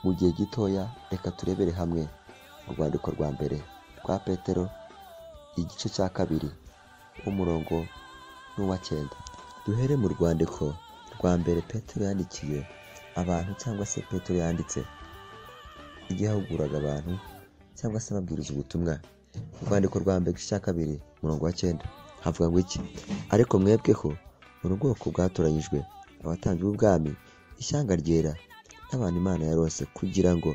Mu gihe gitoya reka turebere hamwe urwandiko rwa mbere rwa Petero igice cya 2 umurongo n'uwa 9. Duhere mu rwandiko rwa mbere Petero yandikiye abantu, cyangwa se Petero yanditse igihe yahuguraga abantu cyangwa se ababwiriza ubutumwa. Urwandiko rwa mbere igice cya 2 umurongo wa 9 havuga ngo iki: ariko mwebweho muri ubwoko bwatoranyijwe, abatambyi b'ubwami, ishyanga ryera, n'abantu Imana yarose, kugira ngo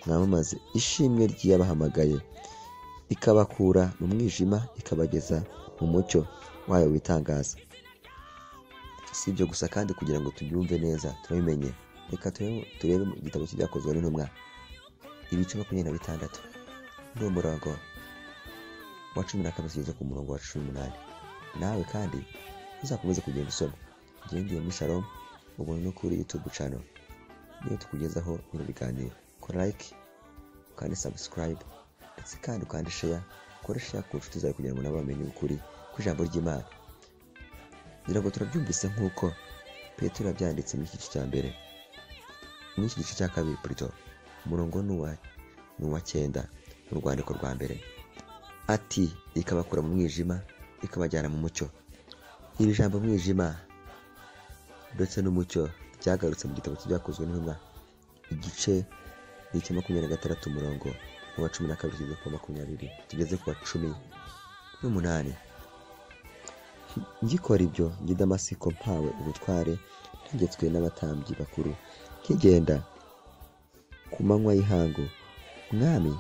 mwamamaze ishimwe ry'iyabahamagaye, ikabakura mu mwijima ikabageza mu mucyo wayo witangaza. Si ibyo gusa kandi, kugira ngo tubyumve neza turabimenye, reka turebe mu gitabo cy'Ibyakozwe n'Intumwa ibice 26 n'umurongo wa 12 kugeza ku murongo wa 18. Nawe kandi uzakomeze kugenda usoma. Ugendeye muri Shalom ubone no kuri YouTube channel niyo tukugezaho bino biganiro. Kora like, kandi subscribe, ndetse kandi ukande share, ukore share ku nshuti zawe kugira ngo nabo bamenye ukuri kw'ijambo ry'Imana. Ngira ngo turabyumvise nk'uko Petero yabyanditse muri iki gice cya mbere, muri iki gice cya 2 plutôt, umurongo n'uwa 9 mu rwandiko rwa mbere, ati ikabakura mu mwijima ikabajyana mu mucyo. Iri jambo mwijima ndetse n'umucyo ryagarutse mu gitabo cy'Ibyakozwe n'Intumwa igice ni icya 26 umurongo wa 12 kugeza ku wa 20 tugeze ku wa 18. Ngikora ibyo njye i Damasiko mpawe ubutware, ntegetswe n'abatambyi bakuru, nkigenda ku manywa y'ihangu, Mwami,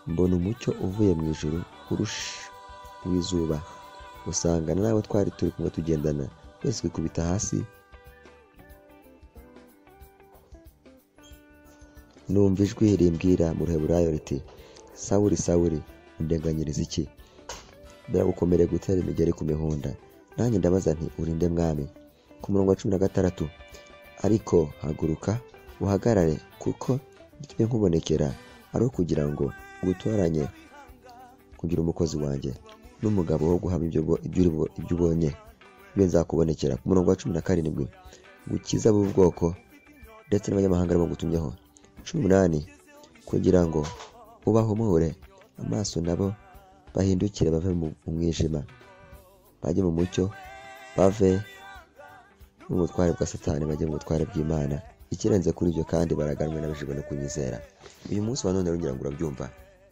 mbona umucyo uvuye mu ijuru urusha w'izuba, usangana n'abo twari turi kumwe tugendana, twese twikubita hasi. Numva ijwi rimbwira mu Ruheburayo riti: Sawuli, Sawuli, undenganyiriza iki? Biragukomereye gutera imigeri ku mihunda. Nanjye ndabaza nti: urinde Mwami? Ku murongo wa 16, ariko haguruka uhagarare, kuko igitumye nkubonekera ari ukugira ngo ngutoranye kugira umukozi wanjye n'umugabo wo guhamya ibyo ubonye, ibyo nzakubonekera. Ku murongo wa 17, gukiza ab'ubwoko ndetse n'abanyamahanga arimo gutumyeho. 18, kugira ngo ubahumure amaso nabo bahindukire bave mu mwijima bajye mu mucyo, bave mu butware bwa Satani bajye mu butware bw'Imana. Ikirenze kuri ibyo kandi baraganwe n'abajijwe no kunyizera. Uyu munsi wa none ngira ngo urabyumva,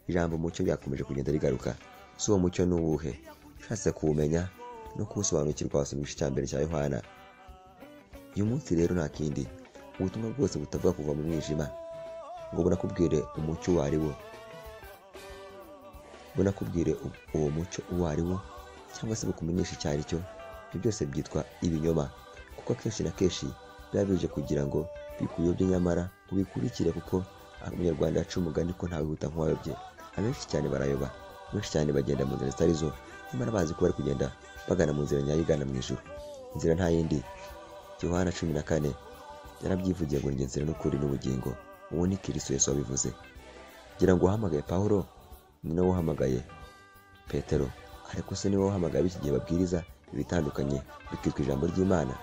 ijambo umucyo ryakomeje kugenda rigaruka. Si uwo mucyo ni uwuhe? Ushatse kuwumenya no kuwusobanukirwa wasoma igice cya 1 cya Yohana. Uyu munsi rero nta kindi, ubutumwa bwose butavuga kuva mu mwijima ngo bunakubwire umucyo uwo ari wo, bunakubwire uwo mucyo uwo ari wo, cyangwa se bukumenyesha icyo ari cyo, ibyo byose byitwa ibinyoma, kuko akenshi na kenshi biba bije kugira ngo bikuyobye, nyamara ubikurikire, kuko Umunyarwanda yaca umugani ko ntawe wihuta nk'uwayobye. Abenshi cyane barayoba, benshi cyane bagenda mu nzira zitari zo, nyamara bazi ko bari kugenda bagana mu nzira nyayo igana mu ijuru. Inzira nta yindi. Yohana 14 yarabyivugiye ngo ni inzira n'ukuri n'ubugingo. Uwo ni Kristo Yesu wabivuze. Ngira ngo uhamagaye Pawulo ni nawe uhamagaye Petero, ariko se niwe wahamagaye ab'iki gihe babwiriza ibitandukanye bikitwa ijambo ry'Imana?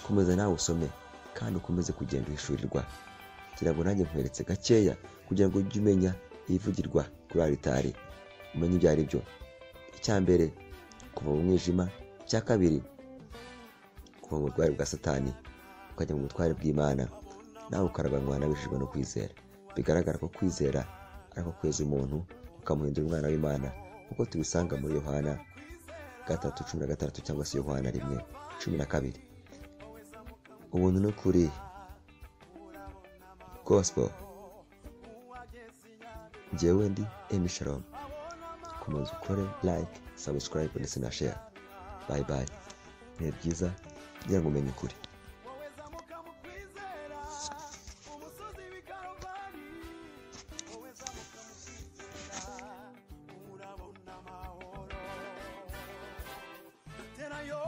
Komeza nawe usome kandi ukomeze kugenda uhishurirwa. Ngira ngo nanjye nkweretse gakeya kugira ngo ujye umenya ibivugirwa kuri alitari, umenye ibyo ari byo. Icya mbere, kuva mu mwijima. Icya 2, kuva mu butware bwa Satani ukajya mu butware bw'Imana, nawe ukaraganwa n'abijijwe no kwizera. Bigaragara ko kwizera ariko kweza umuntu ukamuhindura umwana w'Imana, kuko tubisanga muri Yohana 3:16 cyangwa se Yohana 1:12. Ubuntu n'ukuri gospel. Njyewe ndi Emmy Shalom. Komeza ukore like, subscribe ndetse na share. Bye bye. Ibihe byiza, kugira ngo umenye ukuri. Urabona amahoro. Tera yo.